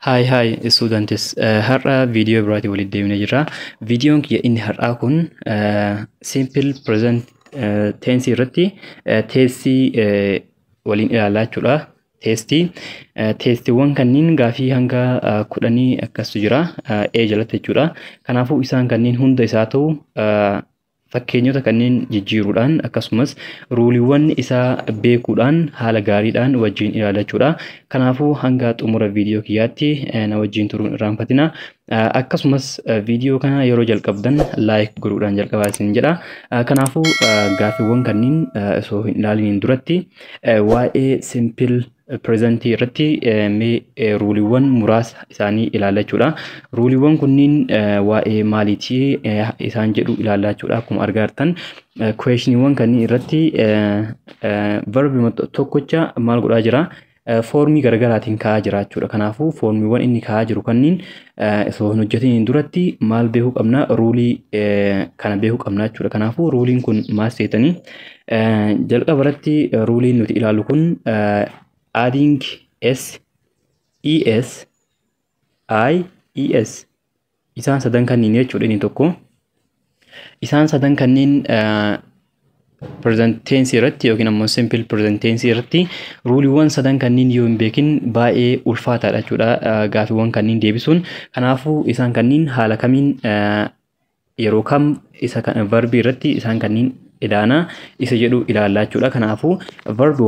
Hi hi students, har'a viidiyoo biraatii walitti deebinee jirra. Viidiyoon kiyya inni har'aa kun simple present tense irratti testii waliin ilaallaa jechuudha. Testii testiiwwan kanneen gaafii hanga 10 akkastu jira E jalatti jechuudha. Kanaafuu isaan kanneen hunda isaa ta'u fakkeenyota kanneen jijjiiruudhaan akkasumas ruleiiwwan isaa beekuudhaan haala gaariidhaan wajjin ilaalla jechuudha. Kanaafuu hanga xumura viidiyoo kiyyaatti na wajjin turuun irraanfatina. Akkasumas viidiyoo kana yeroo jalqabdan like godhuudhaan jalqabaa isin jedha. Kanaafuu gaaffiiwwan kanneen osoo hin ilaaliniin duratti waa'ee simple present irratti mee ruleiiwwan muraasa isaanii ilaalla jechuudha. Ruleiiwwan kunniin waa'ee maaliitii isaan jedhu ilaalla jechuudha. Akkuma argaa jirtan questioniiwwan kanneen irratti verbi tokkocha maal godhaa jira? Formii garaagaraatiin kaa'aa jira jechuudha. Kanaafuu formiiwwan inni kaa'aa jiru kanneen osoo hin hojjetiniin duratti maal beekuu qabna? Ruleii kana beekuu qabna jechuudha. Kanaafuu ruleiin kun maal seetanii? Jalqaba irratti ruleiin nuti ilaallu kun adding S, ES, I, ES isaan sadan kanneen jechuudha inni tokko. Isaan sadan kanneen present tense irratti yookiin ammoo simple present tense irratti ruleiiwwan sadan kanneen yoo hin beekin baay'ee ulfaataadha jechuudha gaafiiwwan kanneen deebisuun. Kanaafuu isaan kanneen haala kamiin, yeroo kam isa verbii irratti isaan kanneen idaana isa jedhu ilaallaa jechuudha. Kanaafuu verb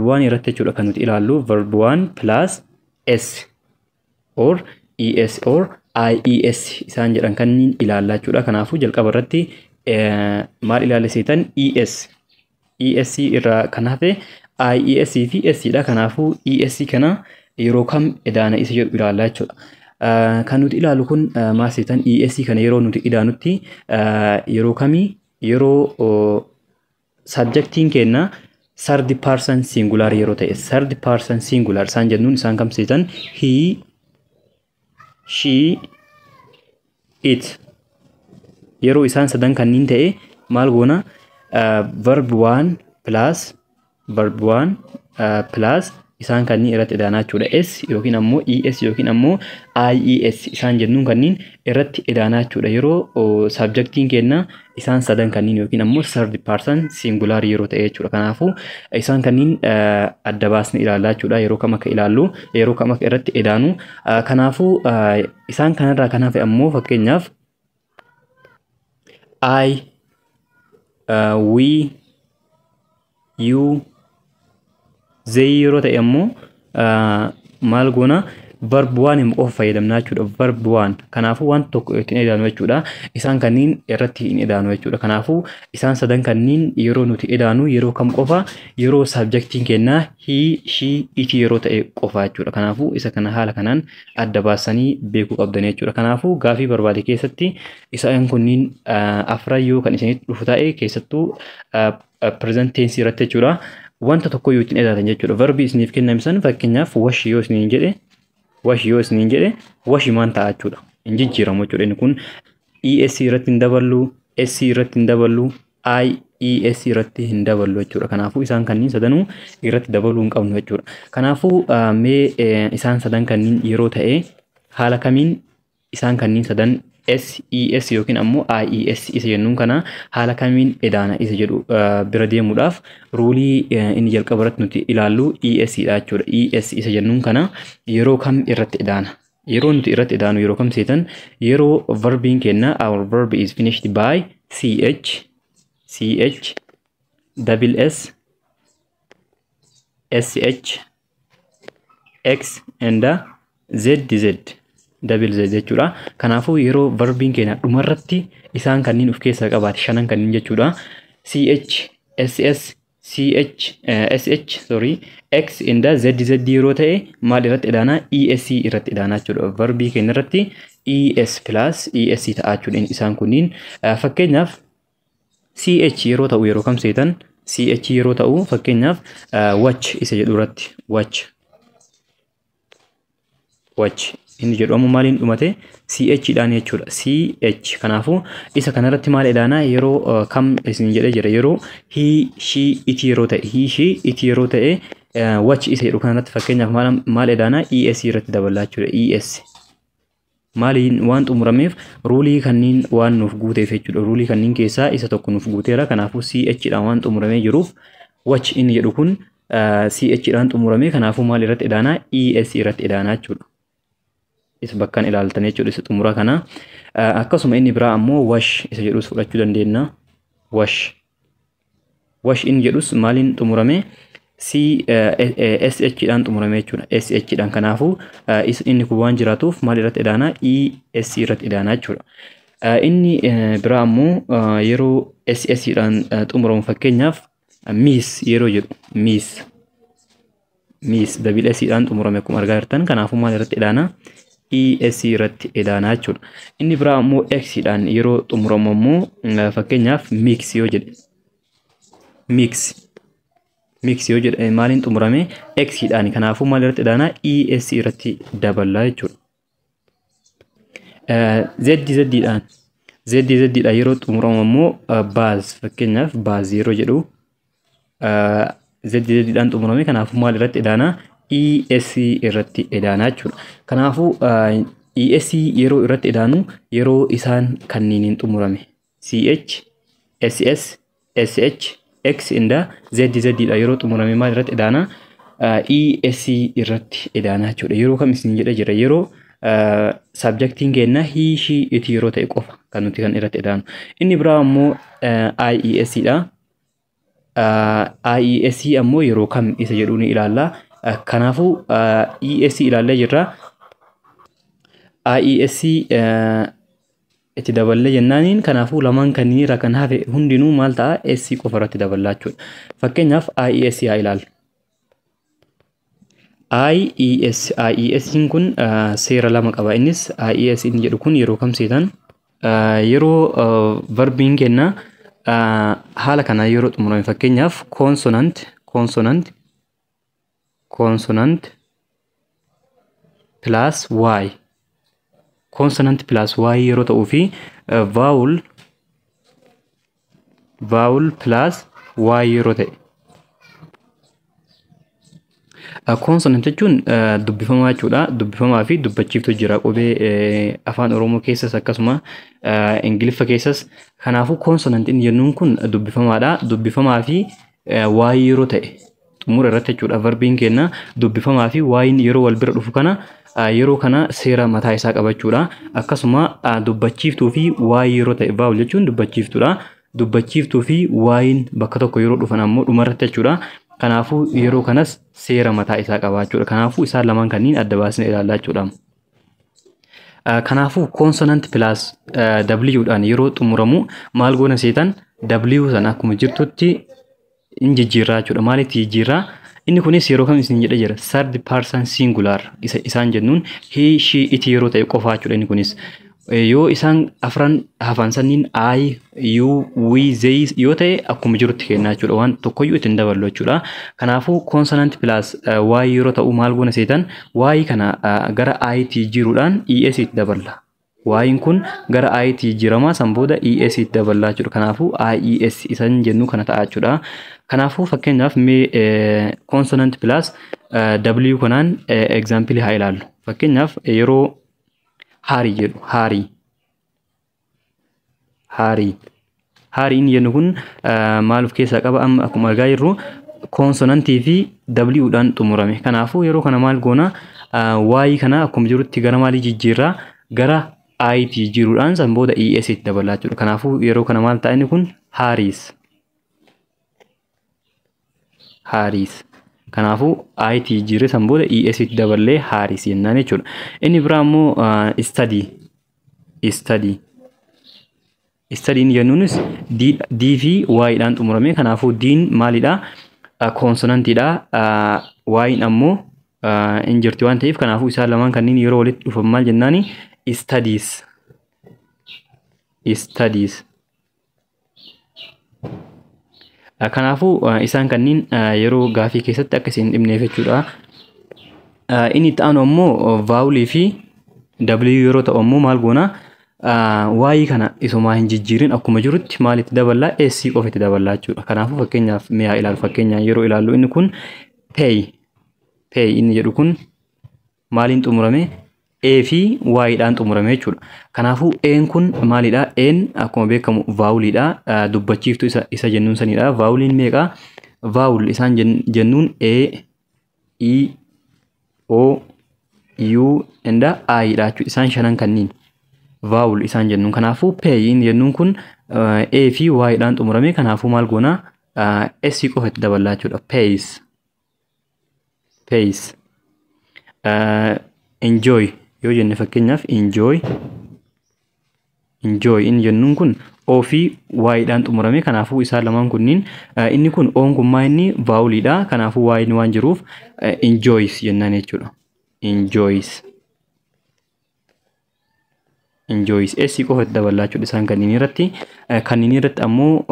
one irratti jechuudha kan nuti ilaallu verb one plus S or ES or IES isaan jedhan kanneen ilaallaa jechuudha. Kanaafuu jalqaba irratti maal ilaalla seetan? ES. ES irraa kan hafe IES fi S dha. Kanaafuu ES kana yeroo kam idaana isa jedhu ilaallaa jechuudha. Kan nuti ilaallu kun maal seetan? ES kana yeroo nuti idaanutti yeroo kamii? Yeroo subjectiin keenya third person singular yeroo ta'e. Third person singular isaan jennuun isaan kam seetan? He, she, it. Yeroo isaan sadan kanneen ta'e maal goona? Verb one plus, verb one plus isaan kanneen irratti idaanaa jechuudha. S yookiin ammoo ES yookiin ammoo IES isaan jennuun kanneen irratti idaanaa jechuudha. Yeroo subjectiin keenya isaan sadan kanneen yookiin ammoo third person singular yeroo ta'e jechuudha. Kanaafuu isaan kanneen adda baasni ilaallaa jechuudha. Yeroo kam akka ilaallu, yeroo kam akka irratti idaanu. Kanaafuu isaan kanarraa kan hafe ammoo fakkeenyaaf I, we, you, they yeroo ta'e ammoo maal goona? Verb one hin qofa fayyadamnaa jechuudha. Verb one. Kanaafuu waan tokko ittiin idaanu jechuudha. Isaan kanneen irratti hin idaanu jechuudha. Kanaafuu isaan sadan kanneen yeroo nuti idaanu yeroo kam qofa? Yeroo subjectiin keenya he, she, it yeroo ta'e qofa jechuudha. Kanaafuu isa kana haala kanaan adda baasanii beekuu qabdan jechuudha. Kanaafuu gaafii barbaade keessatti isaan kunniin afran yoo kan isinitti dhufu ta'e, keessattuu present tense irratti jechuudha. Wanta tokko yoo ittiin idaatan jechuudha. Verbii isiniif kenname san, fakkeenyaaf wash yoo isiniin jedhe, wash yoo isiniin jedhe, wash maan ta'a jechuudha. Hin jijjiiramu jechuudha. Inni kun ES irratti hin daballu, S irratti hin daballu, I ES irratti hin daballu jechuudha. Kanaafuu isaan kanneen sadanuu irratti dabaluu hin qabnu jechuudha. Kanaafuu mee isaan sadan kanneen yeroo ta'e haala kamiin isaan kanneen sadan S, ES yookiin ammoo IES isa jennuun kana haala kamiin edaana isa jedhu bira deemuudhaaf ruleii inni jalqaba irratti nuti ilaallu ES dha jechuudha. ES isa jennuun kana yeroo kam irratti edaana? Yeroo nuti irratti edaanu yeroo kam seetan? Yeroo verbiin keenya, our verb is finished by CH, CH, double S, SH, X and Z, Z, double Z jechuudha. Kanaafuu yeroo verbiin keenya dhumarratti isaan kanneen of keessaa qabaate, shanan kanneen jechuudha. CH, SS, CH, SH, sorry, X and Z, Z yeroo ta'e maal irratti idaanaa? ES irratti idaanaa jechuudha. Verbii keenya irratti ES plus ES ta'a jechuudha isaan kunniin. Fakkeenyaaf CH yeroo ta'u yeroo kam seetan? CH yeroo ta'u, fakkeenyaaf watch isa jedhu irratti, watch, watch inni jedhu ammoo maaliin dhumate? CH dhaan jechuudha. CH. Kanaafuu isa kanarratti maal idaanaa yeroo kam isin jedhee jira? Yeroo he, she, it yeroo ta'e, he, she, it yeroo ta'e Watch isa jedhu kanarratti fakkeenyaaf maal edaanaa? ES irratti daballaa jechuudha. ES. Maaliin waan xumurameef? Rule kanneen waan nuuf guuteef jechuudha. Rule kanneen keessaa isa tokko nuuf guuteera. Kanaafuu CH dhaan waan xumuramee jiruuf, watch inni jedhu kun CH dhaan xumuramee, kanaafuu maal irratti edaanaa? ES irratti edaanaa jechuudha. Isa bakkaan ilaaltan jechuudha isa xumura kana. Akkasuma inni biraa ammoo wash isa jedhus fudhachuu dandeenya. Wash. Wash inni jedhus maaliin xumurame? C SH dhaan xumurame jechuudha. SH dhaan, kanaafuu inni kun waan jiraatuuf maal irratti edaanaa? ES irratti edaanaa jechuudha. Inni biraa ammoo yeroo SS dhaan xumuramu, fakkeenyaaf miss yeroo jedhu, miss, miss double S dhaan xumurame akkuma argaa jirtan, kanaafuu maal irratti edaanaa? ES irratti edaanaa jechuudha. Inni biraa ammoo X dhaan yeroo xumuramu ammoo, fakkeenyaaf mix yoo jedhe, mix, mix yoo jedhe maaliin xumurame? X dhaan, kanaafuu maal irratti edaanaa? ES irratti daballaa jechuudha. Z Z dhaan, Z Z dhaan yeroo xumuramu ammoo bath, fakkeenyaaf bath yeroo jedhu Z Z dhaan xumurame, kanaafuu maal irratti edaanaa? ES irratti edaanaa jechuudha. Kanaafuu ES yeroo irratti edaanu yeroo isaan kanniiniin xumurame CH, SS, SH, X inda Z Z dha yeroo xumurame maal irratti edaanaa? ES irratti edaanaa jechuudha. Yeroo kam isin jedha jira? Yeroo subjectiin keenya he, she, it yeroo ta'e qofa kan nuti kan irratti edaanu. Inni biraa ammoo IES dha. IES ammoo yeroo kam isa jedhu ni ilaalla. Kanaafuu ES ilaallee jirra. IES itti daballee jennaaniin, kanaafuu lamaan kanneen irraa kan hafe hundinuu maal ta'a? S qofa irratti daballaa jechuudha. Fakkeenyaaf IES haa ilaallu. IES, IES kun seera lama qaba. Innis IES inni jedhu kun yeroo kam seetan? Yeroo verbiin kenna haala kanaan yeroo xumurame, fakkeenyaaf consonant, consonant, consonant plus y, consonant plus y yeroo ta'uu fi vowel, vowel plus y yeroo ta'e. Consonant jechuun dubbifamaa jechuudha. Dubbifamaa fi dubbachiiftu jira qubee afaan Oromoo keessas akkasuma Ingiliffa keessas. Kanaafuu consonant inni jennuun kun dubbifamaadha. Dubbifamaa fi y yeroo ta'e xumura irratti jechuudha. Verbiin keenya dubbifamaa fi y'n yeroo wal bira dhufu kana, yeroo kana seera mataa isaa qabachuudha. Akkasuma dubbachiiftuu fi y yeroo ta'e, vowel jechuun dubbachiiftuudha. Dubbachiiftuu fi y'n bakka tokko yeroo dhufan ammoo dhumarratti jechuudha. Kanaafuu yeroo kanas seera mataa isaa qabaachuudha. Kanaafuu isaan lamaan kanneen adda baasnee ilaallaa jechuudha. Kanaafuu consonant plus W dhaan yeroo xumuramu maal goona seetan? W sana akkuma jirtutti in jijjiirraa jechuudha. Maalitti jijjiirraa? Inni kunis yeroo kam isin jedhe jira? Third person singular isa isaan jennuun he, she, it yeroo ta'e qofaa jechuudha inni kunis. Yoo isaan afran hafan sanniin I, you, we, they yoo ta'e akkuma jirutti kennaa jechuudha. Waan tokkoyyuu ittiin daballu jechuudha. Kanaafuu consonant plus y yeroo ta'u maal goona seetan? Y kana gara I tti jijjiiruudhaan ES itti daballa. Y'n kun gara I tti jijjiiramaa, san booda ES itti daballaa jechuudha. Kanaafuu IES isan jennu kana ta'a jechuudha. Kanaafuu fakkeenyaaf mee consonant plus W kanaan example haa ilaallu. Fakkeenyaaf yeroo hurry jedhu, hurry, hurry, hurry inni jennu kun maal of keessaa qaba? Amma akkuma argaa jirru consonantii fi W dhaan xumurame. Kanaafuu yeroo kana maal goona? Y kana akkuma jirutti gara maalii jijjiirraa? Gara I tti jijjiiruudhaan san booda ES itti dabalaa jechuudha. Kanaafuu yeroo kana maal ta'a inni kun? Hurries. Hurries. Kanaafuu I tti jijjiirree san booda ES itti daballee hurries jennaan jechuudha. Inni biraa immoo study. Study. Study inni jennuunis D fi Y dhaan xumurame. Kanaafuu D'n maalidha? Consonantiidha. Y'n ammoo hin jirti waan ta'eef, kanaafuu isaan lamaan kanneen yeroo walitti dhufan maal jennaani? Studies. Studies. Kanaafuu isaan kanneen yeroo gaafii keessatti akka isin dhibneef jechuudha. Inni itti aanu ammoo vowelii fi W yeroo ta'u ammoo maal goona? Y kana isumaa hin jijjiirin, akkuma jirutti maal itti daballaa? S qofa itti daballaa jechuudha. Kanaafuu fakkeenyaaf mee haa ilaallu. Fakkeenyaan yeroo ilaallu inni kun Pay. Pay inni jedhu kun maaliin xumurame? A fi Y dhaan xumurame jechuudha. Kanaafuu A'n kun maalidha? A'n akkuma beekamu voweliidha. Dubbachiiftuu isa jennuun sanidha. Voweliin meeqa? Vowel isaan jennuun A, E, O, U and I dha jechuudha. Isaan shanan kanniin vowel isaan jennuun. Kanaafuu pay inni jennuun kun A fi Y dhaan xumurame. Kanaafuu maal goona? S qofa itti daballaa jechuudha. Pays. Pays. Enjoy yoo jenne, fakkeenyaaf, enjoy, enjoy inni jennuun kun O fi Y dhaan xumurame. Kanaafuu isaan lamaan kunniin, inni kun O'n kun maa inni voweliidha. Kanaafuu Y waan jiruuf enjoys jennaan jechuudha. Enjoys, enjoys, S qofa itti daballaa jechuudha isaan kanneen irratti. Kanneen irratti ammoo,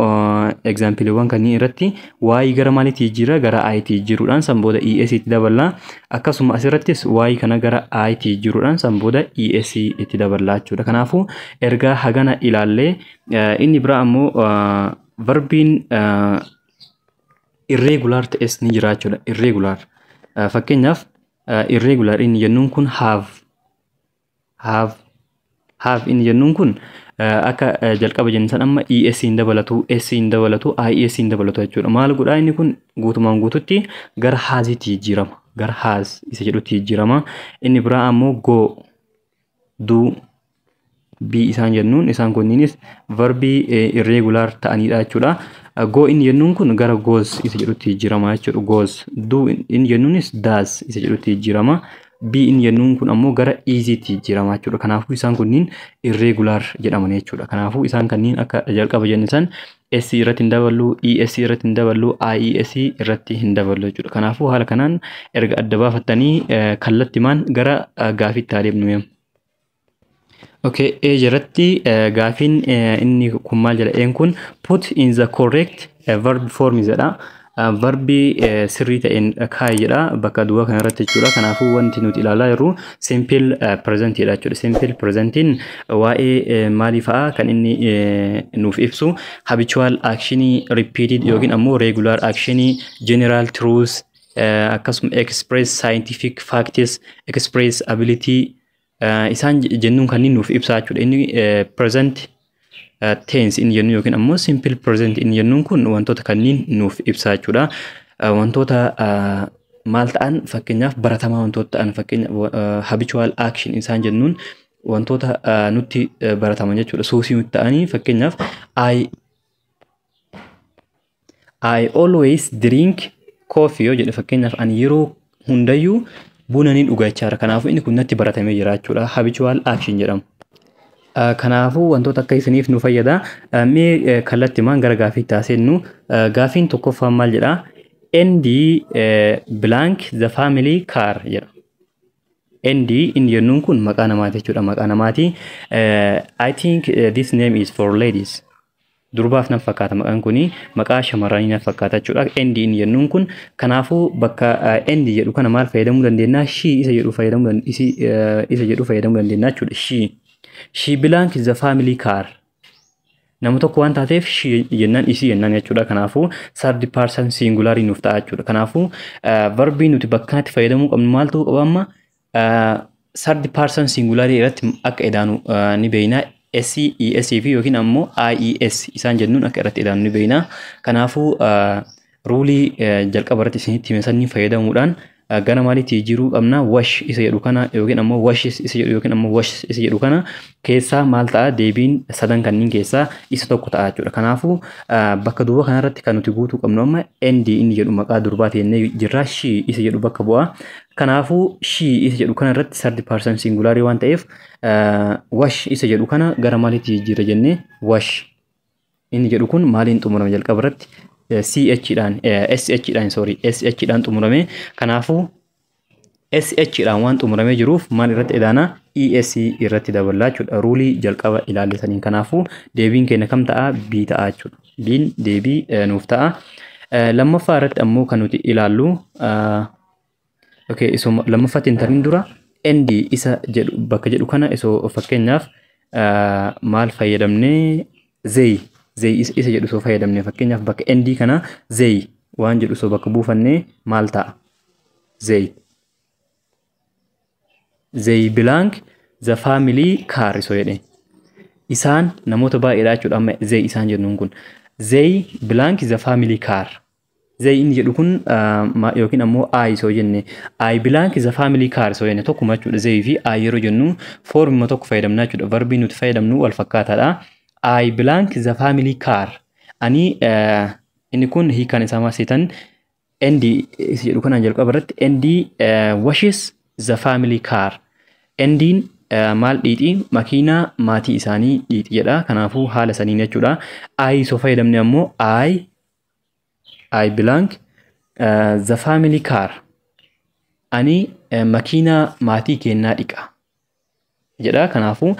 exampleiiwwan kanneen irratti Y gara maaliitti jijjiirra? Gara I tti jijjiiruudhaan san booda ES itti daballaa. Akkasuma asirrattis Y kana gara I tti jijjiiruudhaan san booda ES itti daballaa jechuudha. Kanaafuu ergaa hagana ilaallee, inni biraa ammoo verbiin irregular ta'es ni jira jechuudha. Irregular, fakkeenyaaf, irregular inni jennuun kun have, have, have inni jennuun kun akka jalqaba jennu san amma ES hin dabalatu, S hin dabalatu, IES hin dabalatu jechuudha. Maal godhaa? Inni kun guutumaan guututti gara hasitti jijjiirama. Gara has isa jedhutti jijjiirama. Inni biraa ammoo go, do, be isaan jennuun, isaan kunniinis verbii irregular ta'anidha jechuudha. Go inni jennuun kun gara goes isa jedhutti jijjiirama jechuudha. Goes. Do inni jennuunis does isa jedhutti jijjiirama. Be inni jennuun kun ammoo gara isitti jijjiirama jechuudha. Kanaafuu isaan kunniin irregular jedhaman jechuudha. Kanaafuu isaan kanneen akka jalqaba jenne san S irratti hin daballu, ES irratti hin daballu, IES irratti hin daballu jechuudha. Kanaafuu haala kanaan erga adda baafattanii, kallattimaan gara gaafiitti adeemnu. Okay, A jalatti gaafiin inni kun maal jedha? Een kun "Put in the correct verb form" jedha. Verbii sirrii ta'een kaa'i jedha bakka duwwaa kana irratti jechuudha. Kanaafuu wanti nuti ilaalaa jirru simple present dha jechuudha. Simple presentiin waa'ee maalii fa'aa kan inni nuuf ibsu? Habitual actionii, repeated yookiin ammoo regular actionii, general truths, akkasuma express scientific facts, express ability isaan jennuun kanneen nuuf ibsaa jechuudha. Inni present tense inni jennu yookiin ammoo simple present inni jennuun kun wantoota kanneen nuuf ibsaa jechuudha. Wantoota maal ta'an? Fakkeenyaaf, baratamaa wantoota ta'an, fakkeenyaaf habitual action isaan jennuun wantoota nutti barataman jechuudha. Suusii nutti ta'anii, fakkeenyaaf, I always drink coffee yoo jedhe, fakkeenyaaf, ani yeroo hundayyuu buna ni dhuga jechaadha. Kanaafuu inni kun natti baratamee jira jechuudha. Habitual action jedhama. Kanaafuu wantoota akka isiniif nu fayyada. Mee kallattimaan gara gaafiitti haaseennu. Gaafiin tokkoffaan maal jedhaa? "Andy blank the family car" jedha. Andy inni jennuun kun maqaa namaati jechuudha. Maqaa namaati. I think this name is for ladies. Durbaaf nan fakkaata maqaan kuni, maqaa shamarranii nan fakkaata jechuudha. Andy inni jennuun kun, kanaafuu bakka Andy jedhu kana maal fayyadamuu dandeenya? She isa jedhu fayyadamuu, isa jedhu fayyadamuu dandeenya jechuudha. She. She blank the family car. Nama tokko waan taateef she jennaan, isii jennaan jechuudha. Kanaafuu third person singular nuuf ta'a jechuudha. Kanaafuu verbii nuti bakka kanatti fayyadamuu qabnu maal ta'uu qaba amma? Third person singular irratti akka edaanu ni beekna. S, ES fi yookiin ammoo IES isaan jennuun akka irratti edaanu ni beekna. Kanaafuu ruleii jalqaba irratti isinitti hime sanii fayyadamuudhaan gara maaliitti jijjiiruu qabna? Wash isa jedhu kana yookiin ammoo washes isa jedhu yookiin ammoo wash isa jedhu kana keessaa maal ta'a? Deebiin sadan kanneen keessaa isa tokko ta'a jechuudha. Kanaafuu bakka duwwaa kanarratti kan nuti guutuu qabnu amma Andy inni jedhu maqaa durbaati jennee jirra, she isa jedhu bakka bu'a. Kanaafuu she isa jedhu kanarratti third person singular waan ta'eef wash isa jedhu kana gara maaliitti jijjiirra jennee? Wash inni jedhu kun maaliin xumurame jalqaba irratti? CH dhaan, SH dhaan, sorry, SH dhaan xumurame. Kanaafuu SH dhaan waan xumuramee jiruuf maal irratti edaana? ES irratti daballaa jechuudha, ruleii jalqaba ilaalle saniin. Kanaafuu deebiin keenya kam ta'a? B ta'a jechuudha. B'n deebii nuuf ta'a. Lammaffaa irratti ammoo kan nuti ilaallu, okay, isuma lammaffaatti hin tarin dura, Andy isa jedhu bakka jedhu kana isoo fakkeenyaaf maal fayyadamnee? They, they isa jedhu osoo fayyadamne, fakkeenyaaf, bakka Andy kana they waan jedhu osoo bakka buufannee maal ta'a? They. They blank the family car isoo jedhe. Isaan namoota baay'eedha jechuudha amma they isaan jennuun kun. They blank the family car. They inni jedhu kun yookiin ammoo I isoo jenne, I blank the family car isoo jenne, tokkuma jechuudha. They fi I yeroo jennu foormuma tokko fayyadamna jechuudha. Verbii nuti fayyadamnu wal fakkaataadha. I blank the family car. Ani inni kun hiikaan isaa maal seetan? And isa jedhu kanaan jalqaba irratti and washes the family car. Andiin maal dhiixi? Makiinaa maatii isaanii dhiixi jedha. Kanaafuu haala saniin jechuudha. I isoo fayyadamne ammoo I blank the family car. Ani makiinaa maatii keenyaa dhiqa jedha. Kanaafuu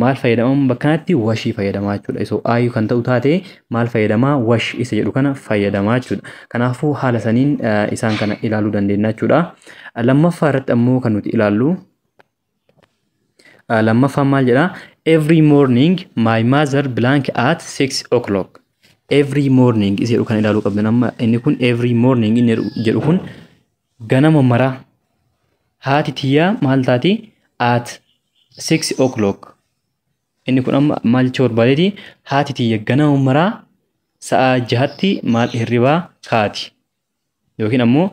maal fayyadamamu bakka kanatti? Washii fayyadamaa jechuudha. Isoo I kan ta'u taate maal fayyadamaa? Wash isa jedhu kana fayyadamaa jechuudha. Kanaafuu haala saniin isaan kana ilaaluu dandeenya jechuudha. Lammaffaa irratti ammoo kan nuti ilaallu, lammaffaan maal jedhaa? Every morning my mother blank at 6 o'clock. Every morning isa jedhu kan ilaaluu qabdan amma. Inni kun every morning inni jedhu kun ganama maraa haati tiyyaa maal taati? At 6 o'clock. Inni kun amma maal jechuu barbaadeeti? Haati tiyya ganama maraa sa'a 6tti maal hirribaa kaati yookiin ammoo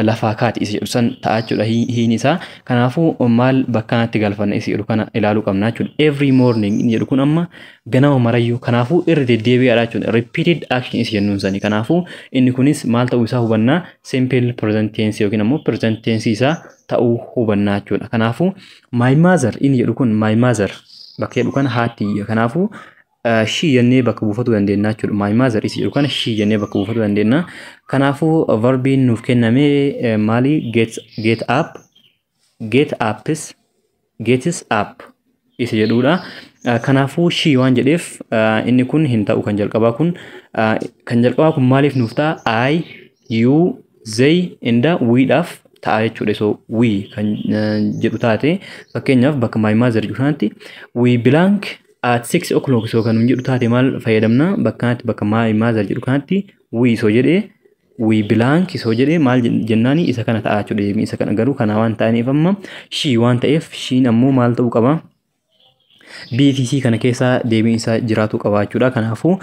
lafaa kaati isa jedhu san ta'a jechuudha hiini isaa. Kanaafuu maal bakka kanatti galfanna isa jedhu kana ilaaluu qabna jechuudha. Every morning inni jedhu kun amma ganama marayyuu, kanaafuu irra deddeebi'aadha jechuudha. Repeated action isa jennuun sani. Kanaafuu inni kunis maal ta'uu isaa hubannaa? Simple present tense yookiin ammoo present tense isaa ta'uu hubannaa jechuudha. Kanaafuu my mother inni jedhu kun, my mother bakka jedhu kana haati, kanaafuu she jennee bakka buufatuu dandeenya jechuudha. My mother isa jedhu kana she jennee bakka buufatuu dandeenya. Kanaafuu verbiin nuuf kenname maali? Get, get up, get ups, gets up isa jedhudha. Kanaafuu she waan jedheef inni kun hin ta'u kan jalqabaa kun. Kan jalqabaa kun maaliif nuuf ta'a? I, you, they and we dhaaf ta'a jechuudha. So we kan jedhu taate, fakkeenyaaf bakka my mother jedhu kanatti we blank at 6 o'clock so kan jedhu taate, maal fayyadamna bakka kanatti? Bakka my mother jedhu kanatti we isoo jedhee, we blank isoo jedhee, maal jennaani? Isa kana ta'a jechuudha. Isa kana garuu kana waan ta'aniif amma she waan ta'eef, she'n ammoo maal ta'uu qaba? B fi C kana keessaa deebiin isaa jiraatu qaba jechuudha. Kanaafuu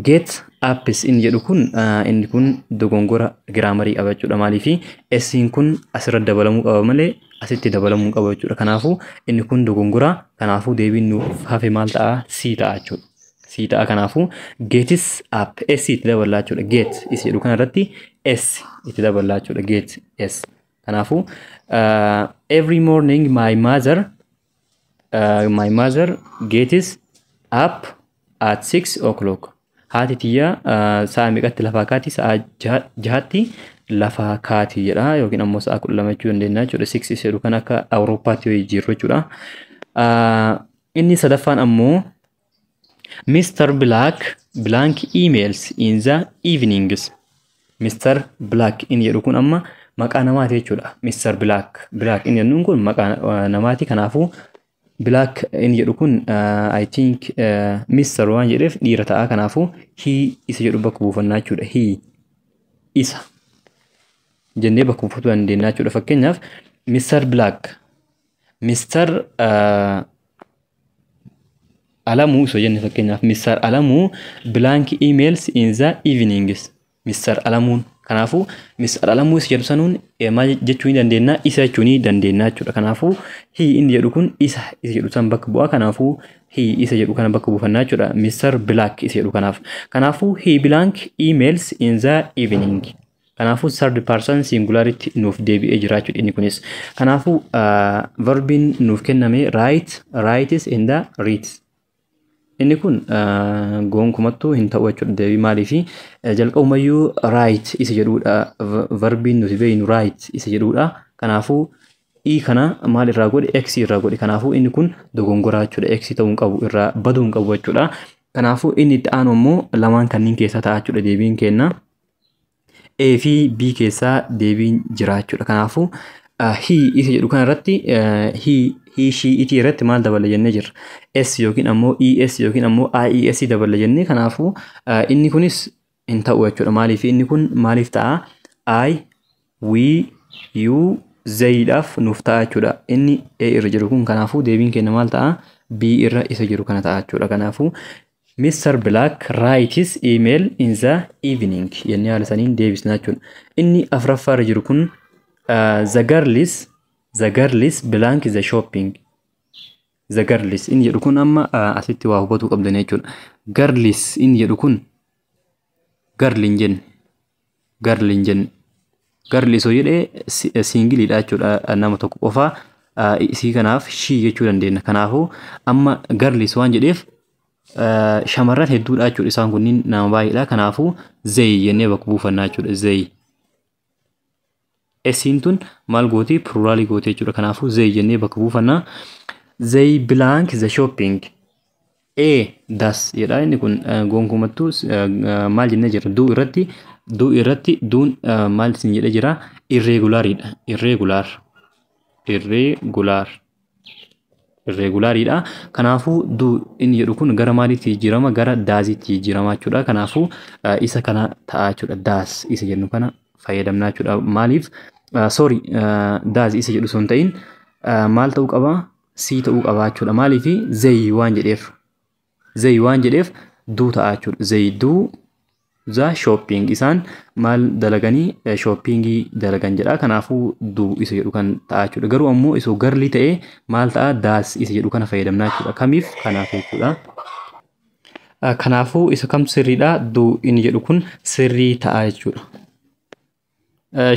get ups inni jedhu kun, inni kun dogongora grammarii qaba jechuudha. Maaliifi? S'n kun asirra dabalamuu qaba malee asitti dabalamuu qaba jechuudha. Kanaafuu inni kun dogongora. Kanaafuu deebiin nuuf hafe maal ta'a? C ta'a jechuudha. C ta'a. Kanaafuu gets up, S itti dabalaa jechuudha. Get isa jedhu kanarratti S itti dabalaa jechuudha. Get S. Kanaafuu every morning my mother gets up at 6 o'clock. Haati tiyya sa'a meeqatti lafaa kaati? Sa'a 6tti lafaa kaati jedha, yookiin ammoo sa'a 12 jechuu dandeenya jechuudha. 6 isa jedhu kan akka Awurooppaatti yoo jijjiirru jechuudha. Inni sadaffaan ammoo Mr. Black blank emails in the evenings. Mr. Black inni jedhu kun amma maqaa namaati jechuudha. Mr. Black. Black inni jennuun kun maqaa namaati. Kanaafuu Black inni jedhu kun, I think, Mr. waan jedheef dhiira ta'a. Kanaafuu he isa jedhu bakka buufannaa jechuudha. He, isa jennee bakka buufachuu dandeenya jechuudha. Fakkeenyaaf Mr. Black, Mr. Alamuu osoo jenne, fakkeenyaaf Mr. Alamuu blank emails in the evenings. Mr. Alamuun, kanaafuu Mr. Alamuu isa jedhu sanuun maal jechuu ni dandeenya? Isa jechuu ni dandeenya jechuudha. Kanaafuu he inni jedhu kun isa isa jedhu san bakka bu'a. Kanaafuu he isa jedhu kana bakka buufannaa jechuudha. Mr. Black isa jedhu kanaaf. Kanaafuu he blank emails in the evening. Kanaafuu third person singularitti nuuf deebi'ee jira jechuudha inni kunis. Kanaafuu verbiin nuuf kenname write, writes and the reads. Inni kun gonkumattuu hin ta'u jechuudha deebii. Maaliifi? Jalqabumayyuu write isa jedhudha, verbiin nuti beeknu write isa jedhudha. Kanaafuu i kana maal irraa godhe? X irraa godhe. Kanaafuu inni kun dogongoraa jechuudha. X ta'uu hin qabu, irraa baduu hin qabu jechuudha. Kanaafuu inni itti aanu immoo lamaan kanneen keessaa ta'a jechuudha deebiin kenna. A fi B keessaa deebiin jira jechuudha. Kanaafuu he isa jedhu kana irratti, he, she, it irratti maal dabala jennee jirra? S yookiin ammoo ES yookiin ammoo IES dabala jennee. Kanaafuu inni kunis hin ta'u jechuudha. Maaliif inni kun maaliif ta'a? I, we, You, theyidhaaf nuuf ta'a jechuudha. Inni A irra jiru kun, kanaafuu deebiin keenya maal ta'a? B irra isa jiru kana ta'a jechuudha. Kanaafuu Mr. Black writes email in the evening jennee haala saniin deebisna jechuudha. Inni afuraffaa irra jiru kun the girls blank the shopping. The girls inni jedhu kun amma asitti waa hubatuu qabdan jechuudha. Girls inni jedhu kun girl hin jenne, girl hin jenne. Girl osoo jedhee singleiidha jechuudha, nama tokko qofaa, isii kanaaf she jechuu dandeenya. Kanaafuu amma girls waan jedheef shamarran hedduudha jechuudha, isaan kunniin nama baay'eedha. Kanaafuu they jennee bakka buufannaa jechuudha, they. Esiin tun maal gooti? Pluralii gooti jechuudha. Kanaafuu they jennee bakka buufannaa. They blank the shopping. A does jedha. Inni kun gonkumattuu maal jennee jira? Do irratti, do irratti doon maal isin jedhee jira? Irregulariidha. Irregular. Irregular. Irregulariidha. Kanaafuu do inni jedhu kun gara maaliitti jijjiirama? Gara doesitti jijjiirama jechuudha. Kanaafuu isa kana ta'a jechuudha. Does isa jennu kana fayyadamna jechuudha. Maaliif? Sorry, does isa jedhu sun ta'in maal ta'uu qaba? C ta'uu qaba jechuudha. Maaliif? They waan jedheef. They waan jedheef do ta'a jechuudha. They do the shopping. Isaan maal dalaganii? Shoppingii dalagan jedha. Kanaafuu do isa jedhu kan ta'a jechuudha. Garuu ammoo isoo girlii ta'ee maal ta'a? Does isa jedhu kana fayyadamna jechuudha. Kamiif? Kanaaf jechuudha. Kanaafuu isa kam sirriidha? Do inni jedhu kun sirrii ta'a jechuudha.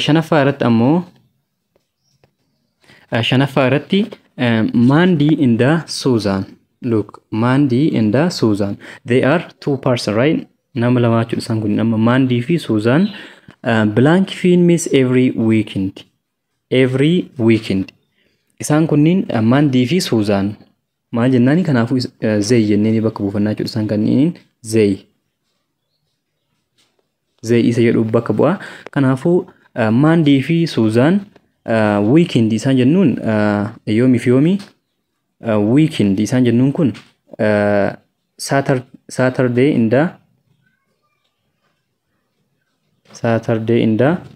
Shanaffaa irratti ammoo, shanaffaa irratti Mandy and Susan. Look, Mandy and Susan. They are two person, right? Nama lama jechuudha isaan kun. Amma Mandy fi Susan blank films every weekend. Every weekend. Isaan kunniin Mandy fi Susan. Maal jennaani? Kanaafuu they jennee bakka buufannaa jechuudha isaan kanneen they. They isa jedhu bakka bu'a. Kanaafuu Mandy fi Susan weekend isaan jennuun yoomii fi yoomii? Weekend isaan jennuun kun Saturday and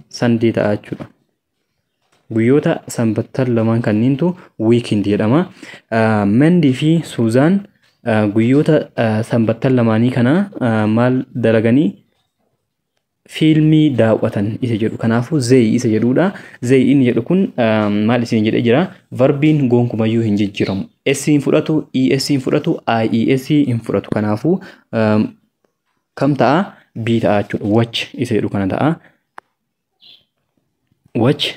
Sunday ta'a jechuudha. Guyyoota sanbattan lamaan kanniintu weekend jedhama. Mandy fi Susan guyyoota sanbattan lamaanii kana maal dalaganii? Fiilmii daawwatan isa jedhu. Kanaafuu they isa jedhudha. They inni jedhu kun maal isin jedhee jira? Verbiin gonkumayyuu hin jijjiiramu. S hin fudhatu, ES hin fudhatu, IES hin fudhatu. Kanaafuu kam ta'a? B ta'a jechuudha. Watch isa jedhu kana ta'a. Watch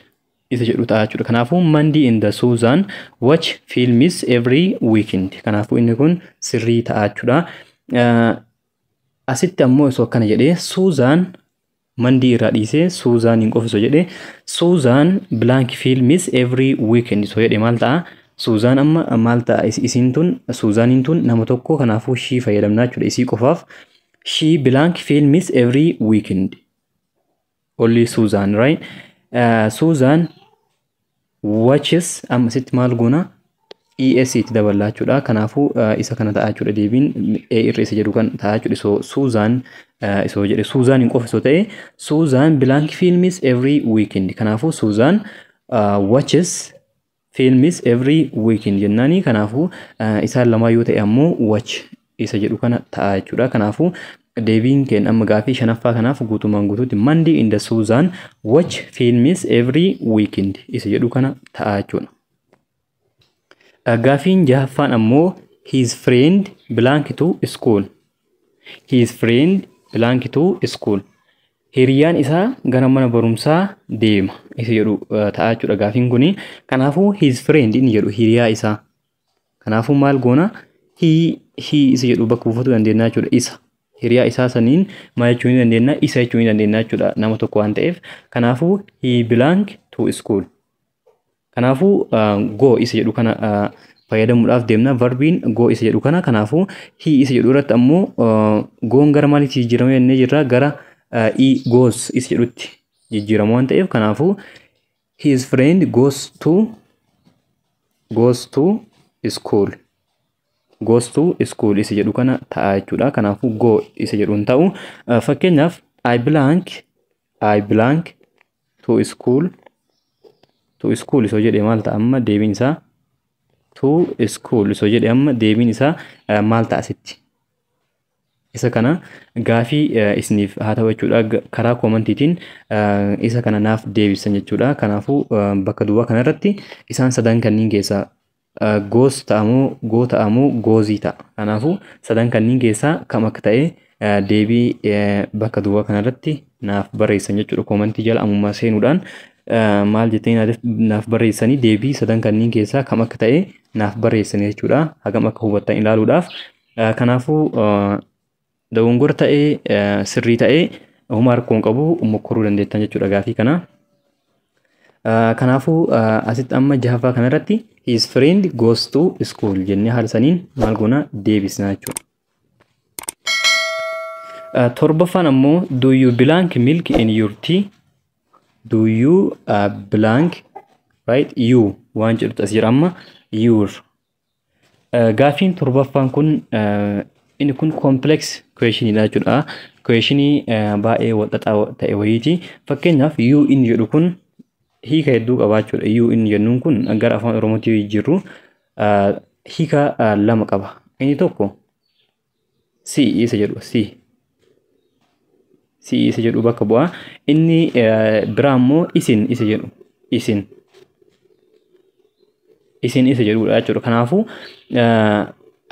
isa jedhu ta'a jechuudha. Kanaafuu Mandy and Susan watch films every weekend. Kanaafuu inni kun sirrii ta'a jechuudha. Asitti ammoo osoo akkana jedhee, Susan Mandy irraa dhiisee Susan hin qofa osoo jedhee, Susan blank films every weekend osoo jedhee maal ta'a? Susan amma maal ta'a? Isiin tun, Susaniin tun nama tokko, kanaafuu she fayyadamna jechuudha isii qofaaf. She blank films every weekend. Only Susan, right? Susan watches. Amma asitti maal goona? ES itti daballaa jechuudha. Kanaafuu isa kana ta'a jechuudha, deebiin A irra isa jedhu kan ta'a jechuudha. Isoo Susan isoo jedhe, Susan hin qofa isoo ta'e, Susan blank films every weekend. Kanaafuu Susan watches films every weekend jennaani. Kanaafuu isaan lamaa yoo ta'e ammoo watch isa jedhu kana ta'a jechuudha. Kanaafuu deebiin keenya amma gaafii shanaffaa kanaaf guutumaan guutuutti Mandy and Susan watch films every weekend isa jedhu kana ta'a jechuudha. Gaafiin jahaffaan ammoo his friend blank to school. His friend blank to school. Hiriyaan isaa gara mana barumsaa deema isa jedhu ta'a jechuudha gaafiin kuni. Kanaafuu his friend inni jedhu hiriyaa isaa. Kanaafuu maal goona? He isa jedhu bakka buufachuu dandeenya jechuudha, isa. Hiriyaa isaa saniin maal jechuu ni dandeenya? Isa jechuu ni dandeenya jechuudha, nama tokko waan ta'eef. Kanaafuu he blank to school. Kanaafuu go isa jedhu kana fayyadamuudhaaf deemna. Verbiin go isa jedhu kana, kanaafuu he isa jedhu irratti ammoo goon gara maaliitti jijjiirama jennee jirra? Gara e goes isa jedhutti jijjiirama waan ta'eef, kanaafuu his friend goes to school, goes to school isa jedhu kana ta'a jechuudha. Kanaafuu go isa jedhu hin ta'u. Fakkeenyaaf I blank to school To school isoo jedhe maal ta'a amma deebiin isaa? To school isoo jedhe amma deebiin isaa maal ta'a asitti? Isa kana gaafii isiniif haa ta'u jechuudha. Karaa commentiitiin isa kana naaf deebisan jechuudha. Kanaafuu bakka duwwaa kanarratti isaan sadan kanneen keessaa goes ta'amoo, go ta'amoo, goesii ta'a? Kanaafuu sadan kanneen keessaa kam akka ta'e deebii bakka duwwaa kanarratti naaf barreessan jechuudha. Commentii jala ammumaa seenuudhaan maal jettanii naaf barreessanii, deebii sadan kanneen keessaa kam akka ta'e naaf barreessanii jechuudha. Hagam akka hubattan ilaaluudhaaf. Kanaafuu dogongora ta'ee sirrii ta'ee homaa rakkoo hin qabu, mokkoruu dandeettan jechuudha gaafii kana. Kanaafuu asitti amma jahaffaa kanarratti "His friend goes to school" jennee haala saniin maal goona, deebisna jechuudha. Torbaffaan ammoo, "Do you blank milk in your tea?" Do you blank, right, you waan jedhutu as jira amma, your. Gaafiin torbaffaan kun inni kun complex questionidha jechuudha. Questionii baay'ee walxaxaa ta'e wayiiti. Fakkeenyaaf, you inni jedhu kun hiika hedduu qabaachuudha. You inni jennuun kun gara afaan Oromootti yoo jijjiirru hiika lama qaba. Inni tokko si isa jedhu, si isa jedhu bakka bu'a. Inni biraa immoo isin isa jedhu, isin isa jedhudha jechuudha. Kanaafuu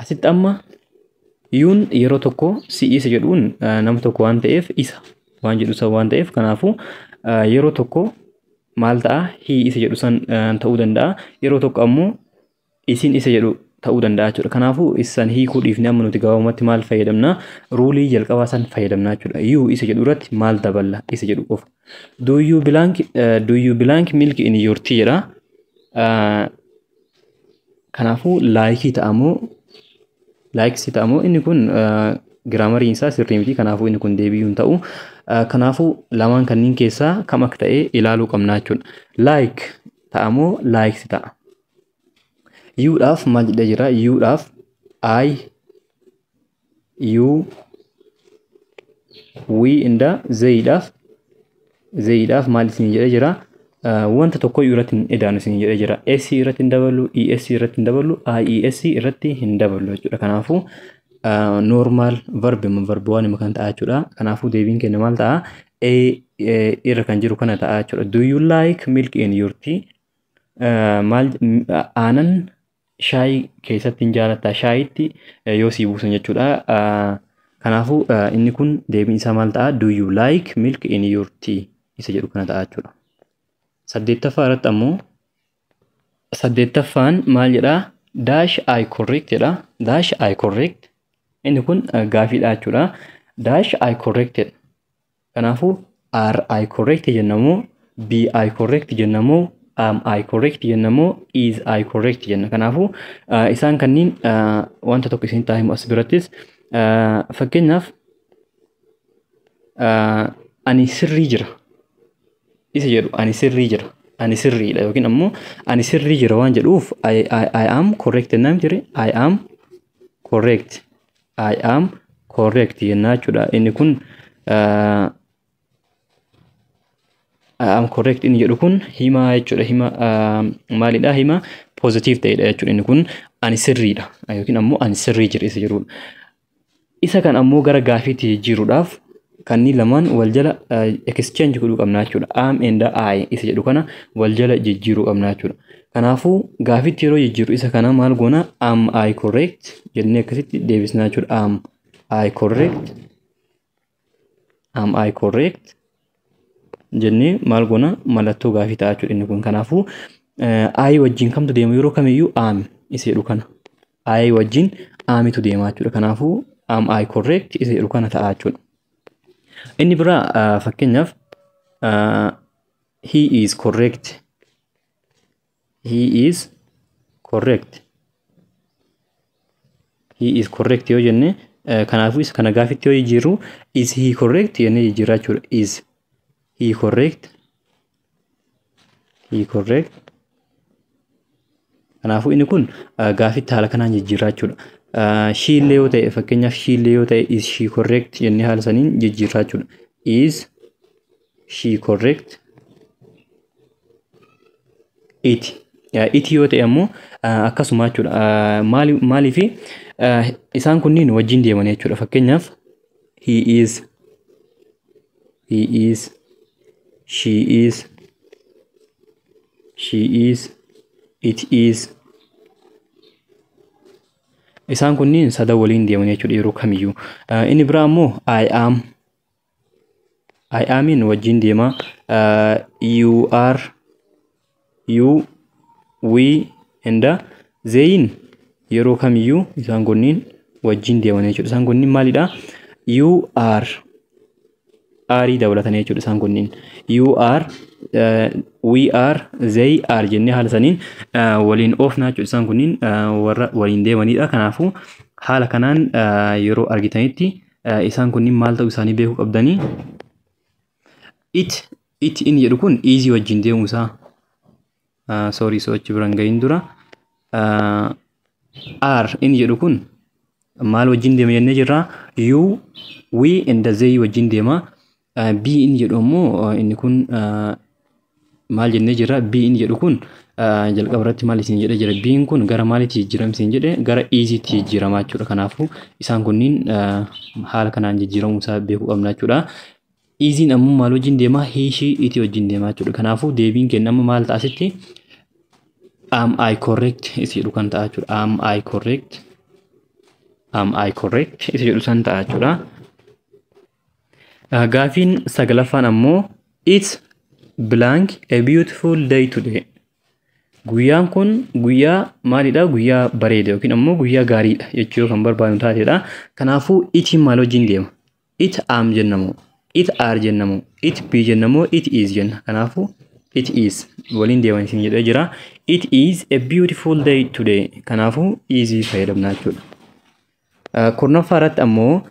asitti amma youn yeroo tokko si isa jedhuun nama tokko waan ta'eef, isa waan jedhu san waan ta'eef, kanaafuu yeroo tokko maal ta'a? He isa jedhu san ta'uu danda'a. Yeroo tokko ammoo isin isa jedhu ta'uu danda'a jechuudha. Kanaafuu isan hiikuu dhiifnee amma nuti gabaabumatti maal fayyadamna? Ruleii jalqabaa san fayyadamna jechuudha. You isa jedhu irratti maal daballa isa jedhu qofa. Do you blank milk in your tea" jedha. Kanaafuu likeii ta'amoo likesii ta'amoo? Inni kun grammariin isaa sirrii miti. Kanaafuu inni kun deebii hin ta'u. Kanaafuu lamaan kanneen keessaa kam akka ta'e ilaaluu qabna jechuudha. Like ta'amoo likes ta'a? Youdhaaf maal jedhee jira? Youdhaaf I, you, we and theydhaaf maal isin jedhee jira? Wanta tokko irratti hin edaanu isin jedhee jira. S irratti hin dabalu, ES irratti hin dabalu, IES irratti hin dabalu jechuudha. Kanaafuu normal verb verb waan kan ta'a jechuudha. Kanaafuu deebiin keenya maal ta'a? A irra kan jiru kana ta'a jechuudha. "Do you like milk in your tea?" Maal, aanan shaayii keessatti hin jaalattaa? Shaayiitti yoo sii buusan jechuudha. Kanaafuu inni kun deebiin isaa maal ta'a? "Do you like milk in your tea" isa jedhu kana ta'a jechuudha. Saddeettaffaa irratti ammoo, saddeettaffaan maal jedhaa? "Dash I correct" jedha. "Dash I correct?" Inni kun gaafiidha jechuudha. "Dash I correct" jedha. Kanaafuu "are I correct" jennamoo, "be I correct" jennamoo, "am I correct" jennamoo, "is I correct" jenna? Kanaafuu isaan kanniin wanta tokko isin taasimu as birattis, fakkeenyaaf ani sirrii jira isa jedhu, ani sirrii jira, ani sirriidha yookiin ammoo ani sirrii jira waan jedhuuf "I am correct" jennaan jire. "I am correct", "I am correct" jennaa jechuudha. Inni kun "I am correct" inni jedhu kun hima jechuudha. Hima maalidha? Hima positive ta'edha jechuudha. Inni kun ani sirriidha yookiin ammoo ani sirrii jira isa jedhudha. Isa kan ammoo gara gaafiitti jijjiiruudhaaf kanneen lamaan wal jala exchange godhuu qabna jechuudha. Am and I isa jedhu kana wal jala jijjiiruu qabna jechuudha. Kanaafuu gaafiitti yeroo jijjiiru isa kana maal goona? "Am I correct" jennee akkasitti deebisna jechuudha. "Am I correct?" "Am I correct" jennee maal goona? Mallattoo gaafii ta'a jechuudha inni kun. Kanaafuu I wajjin kamtu deema yeroo kamiyyuu? Am isa jedhu kana. I wajjin amitu deema jechuudha. Kanaafuu "Am I correct" isa jedhu kana ta'a jechuudha. Inni biraa, fakkeenyaaf, "He is correct." "He is correct." "He is correct" yoo jenne, kanaafuu isa kana gaafitti yoo jijjiirru "Is he correct" jennee jijjiirraa jechuudha. "Is he correct?" "He correct?" Kanaafuu inni kun gaafitti haala kanaan jijjiirraa jechuudha. Sheillee yoo ta'e, fakkeenyaaf sheillee yoo ta'e, "Is she correct" jennee haala saniin jijjiirraa jechuudha. "Is she correct?" It. It yoo ta'e ammoo akkasuma jechuudha. Maaliif isaan kunniin wajjin deeman jechuudha. Fakkeenyaaf he is, he is, she is, she is, it is. Isaan kunniin sadan waliin deeman jechuudha yeroo kamiyyuu. Inni biraa ammoo I am. I amiin wajjin deema. You are, you, we and theyin yeroo kamiyyuu isaan kunniin wajjin deeman jechuudha. Isaan kunniin maalidha? You are, are dabalatanii jechuudha isaan kunniin. You are, we are, they are jennee haala saniin waliin oofnaa jechuudha. Isaan kunniin warra waliin deemanidha. Kanaafuu haala kanaan yeroo argitanitti isaan kunniin maal ta'uu isaanii beekuu qabdanii. It inni jedhu kun is wajjin deemuu isaa. Sorry, sochi biraan gahin dura. Are inni jedhu kun maal wajjin deema jennee jirra? You, we and they wajjin deema. Be inni jedhu ammoo inni kun maal jennee jirra? Be inni jedhu kun jalqaba irratti maal isin jedhee jira? Be'n kun gara maaliitti jijjiirama isin jedhe? Gara isitti jijjiirama jechuudha. Kanaafuu isaan kunniin haala kanaan jijjiiramuu isaa beekuu qabna jechuudha. Isiin ammoo maal wajjin deema? He, she, it wajjin deema jechuudha. Kanaafuu deebiin keenya amma maal ta'a asitti? Am I correct isa jedhu kan ta'a jechuudha. Am I correct? Am I correct isa jedhu san ta'a jechuudha. Gaafiin sagalaffaan ammoo it's blank a beautiful day today. Guyyaan kun guyyaa maalidha? Guyyaa bareeda yookiin ammoo guyyaa gaariidha jechuu kan barbaadnu taatedha. Kanaafuu itiin maal wajjin deema? It am jennamoo? It are jennamoo? It be jennamoo? It is jenna. Kanaafuu it is waliin deeman isin jedhee jira. It is a beautiful day today. Kanaafuu is fayyadamna jechuudha. 10ffaa irratti ammoo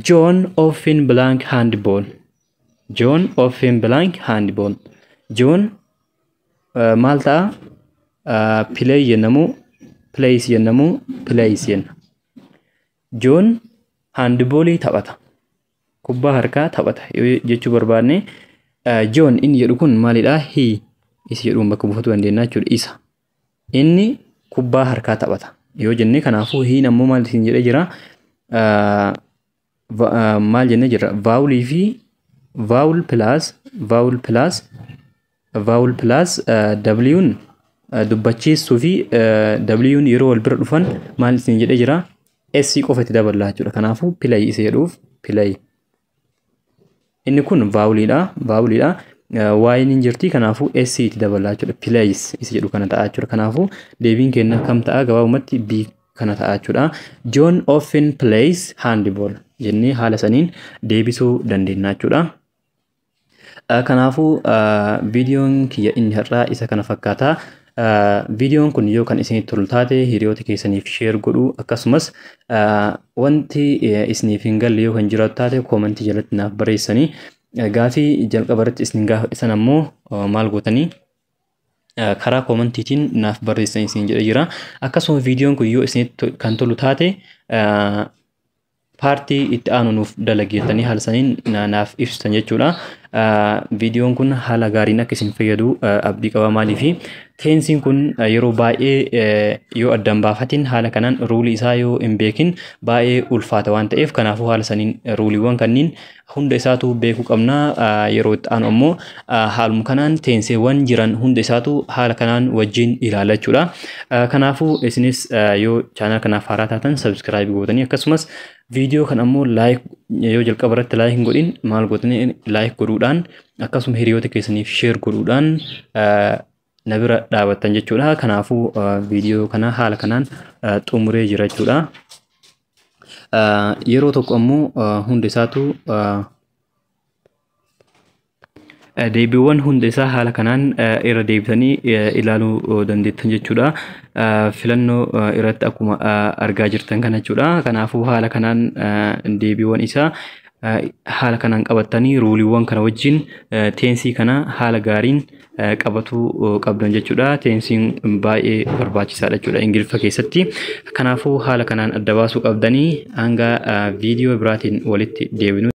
John often blank handball. John often blank handball. John maal ta'a? Play jennamoo? Plays jennamoo? Plays jenna. John handballii taphata. Kubbaa harkaa taphata jechuu barbaadne John inni jedhu kun maalidha? He isa jedhuun bakka buufachuu dandeenya jechuudha. Isa. Inni kubbaa harkaa taphata yoo jenne, kanaafuu he'n ammoo maal isin jedhee jira? Maal jennee jira? Vowelii fi vowel plus vowel plus vowel plus W'n dubbachiistuu fi W'n yeroo wal bira dhufan maal isin jedhee jira? S qofa itti daballaa jechuudha. Kanaafuu play isa jedhuuf play. Inni kun voweliidha. Voweliidha. Y'n hin jirti, kanaafuu S itti daballaa jechuudha. Plays isa jedhu kana ta'a jechuudha. Kanaafuu deebiin keenya kam ta'a? Gabaabumatti B kana ta'a jechuudha. John often plays handball jennee haala saniin deebisuu dandeenya jechuudha. Kanaafuu viidiyoon kiyya inni har'aa isa kana fakkaata. Viidiyoon kun yoo kan isinitti tolu taate hiriyoota keessaniif share godhuu, akkasumas wanti isiniif hin galle yoo kan jiraatu taate commentii jalatti naaf barreessanii, gaafii jalqaba irratti isin gaafadhe ammoo maal gootanii karaa commentiitiin naaf barreessan isin jedhe jira. Akkasuma viidiyoon kun yoo isinitti kan tolu taate partii itti aanu nuuf dalageettanii haala saniin naaf ibsitan jechuudha. Viidiyoon kun haala gaariin akka isin fayyadu abdii qaba. Maaliifi tensiin kun yeroo baay'ee yoo addaan baafatin, haala kanaan ruleii isaa yoo hin beekin baay'ee ulfaata waan ta'eef, kanaafuu haala saniin ruleiiwwan kanniin hunda isaatu beekuu qabna. Yeroo itti aanu ammoo haaluma kanaan tenseewwan jiran hunda isaatu haala kanaan wajjin ilaala jechuudha. Kanaafuu isinis yoo channel kanaaf haaraa taatan subscribe gootanii, akkasumas viidiyoo kan ammoo like yoo jalqaba irratti like hin godhin maal gootanii like godhuudhaan, akkasuma hiriyoota keessaniif share godhuudhaan na bira dhaabattan jechuudha. Kanaafuu viidiyoo kana haala kanaan xumuree jira jechuudha. Yeroo tokko ammoo hunda isaatu deebiiwwan hunda isaa haala kanaan irra deebitanii ilaaluu dandeettan jechuudha. Filannoo irratti akkuma argaa jirtan kana jechuudha. Kanaafuu haala kanaan deebiiwwan isaa haala kanaan qabattanii ruleiiwwan kana wajjin tensii kana haala gaariin qabatuu qabdan jechuudha. Tensiin baay'ee barbaachisaadha jechuudha Ingiliffa keessatti. Kanaafuu haala kanaan adda baasuu qabdanii hanga viidiyoo biraatiin walitti deebinu.